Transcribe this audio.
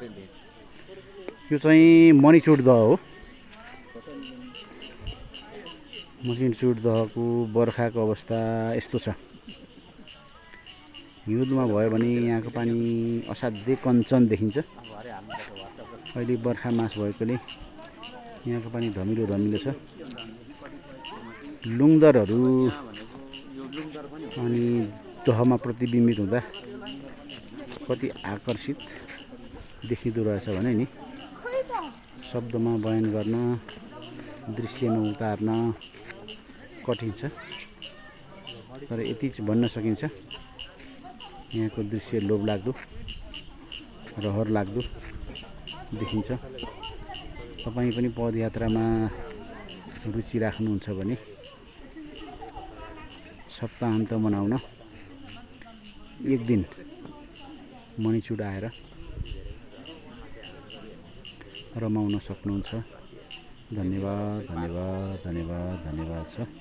यो चाहिँ मणिचुड दह हो। मणिचुड दहको बर्खाको अवस्था यस्तो छ। हिउँदमा भयो भने यहाँको पानी असाध्यै कञ्चन देखिन्छ। अहिले बर्खा मास भएकोले यहाँको पानी धमिलो धमिलो छ। लुङदरहरू अनि दहमा प्रतिबिम्बित हुँदा कति आकर्षित देखिँदो रहेछ भने नि शब्दमा बयान गर्न, दृश्यमा उतार्न कठिन छ। तर यति चाहिँ भन्न सकिन्छ, यहाँको दृश्य लोभलाग्दो, रहर लाग्दो देखिन्छ। तपाईँ पनि पदयात्रामा रुचि राख्नुहुन्छ भने सप्ताहन्त मनाउन एक दिन मणिचुड आएर रमाउन सक्नुहुन्छ। धन्यवाद धन्यवाद धन्यवाद धन्यवाद छ।